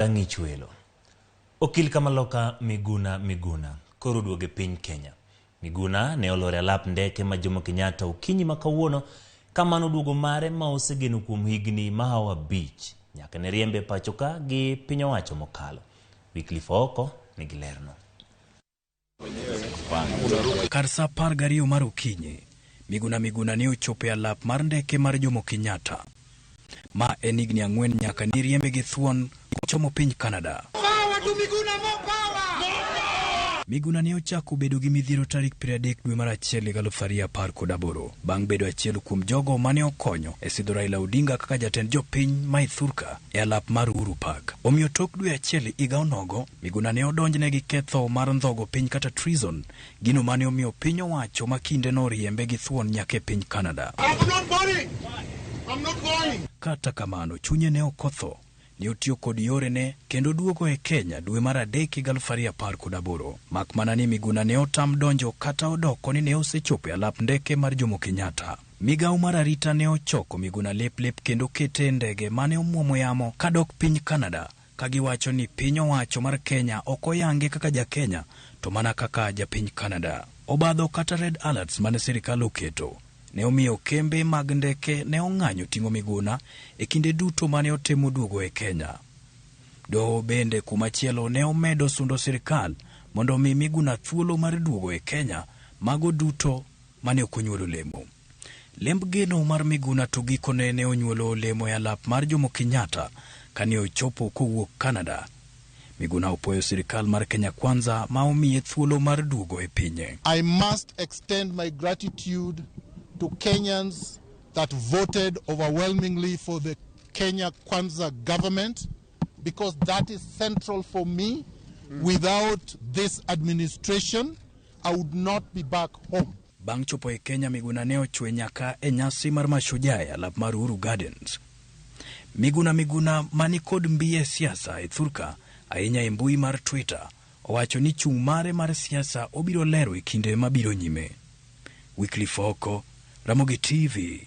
Rang'ich welo. Okil Kamaloka Miguna Miguna koro oduogo e piny Kenya. Miguna ne olor e alap ndeke ma Jomo Kenyatta okinyi ma kawuono ka mano duogo mare ma osegeno kuom higni mahawo 5 nyaka ne riembe e pacho ka gi piny owacho mokalo. Wycliffe Ooko nigi lerno. Kar saa 12 mar okinyi, Miguna Miguna ne ochopo e alap mar ndeke mar Jomo Kenyatta. Ma en higni 4 nyaka ne riembe gi thuon kochomo piny Canada. Miguna ne ochako bedo gi midhiero tarik 30 dwe mar achiel higa 2018 bang' bedo achiel kuom jogo mane okonyo e sidho Raila Odinga kaka jatend jopiny ma Ithurka e alap mar Uhuru Park. Omiyo tok dwe achiel higa onogo, Miguna ne odonjne gi ketho mar ndhogo piny kata treason, gino mane omiyo piny owacho ma kinde no riembe gi thuon nyaka e piny Canada. I'm not boring. I'm not going. Kata kamano, chunye ne ok otho. Ne otiyo kod yorene kendo duogo e Kenya dwe mar adek higa 2018. Mak mana ni Miguna ne otam donjo kata odoko ni ne osechopo e alap ndeke mar Jomo Kenyatta. Migawo mar arita ne ochoko Miguna lep lep kendo kete e ndege mane omuomo yamo kadok piny Canada ka giwacho ni piny owacho mar Kenya ok oyange kaka ja Kenya to mana kaka japiny Canada. Obadho kata red alerts mane sirikal oketo ne omiyo kembe mag ndeke ne ong'anyo ting'o Miguna e kinde duto mane otemo duogo e Kenya. Doho bende kumachielo ne omedo sundo sirikal mondo omi Miguna thuolo mar duogo e Kenya, mago duto mane ok onyuolo olemo. Lemb geno mar Miguna to gikone ne onyuolo olemo e alap mar Jomo Kenyatta kane ochopo kowuok Canada. Miguna opuoyo sirikal mar Kenya Kwanza ma omiye thuolo mar duogo e pinye. I must extend my gratitude to Kenyans that voted overwhelmingly for the Kenya Kwanza government, because that is central for me. Without this administration, I would not be back home. Bang' chopo e Kenya, Miguna ne ochwe nyaka e nyasi mar Mashujaa e alap mar Uhuru Gardens. Miguna Miguna mani kod mbi e siasa e thurka, ahinya e mbui mar Twitter, owacho ni chung' mare mar siasa obiro lero e kinde mabiro nyime. Wycliffe Ooko, Ramogi TV.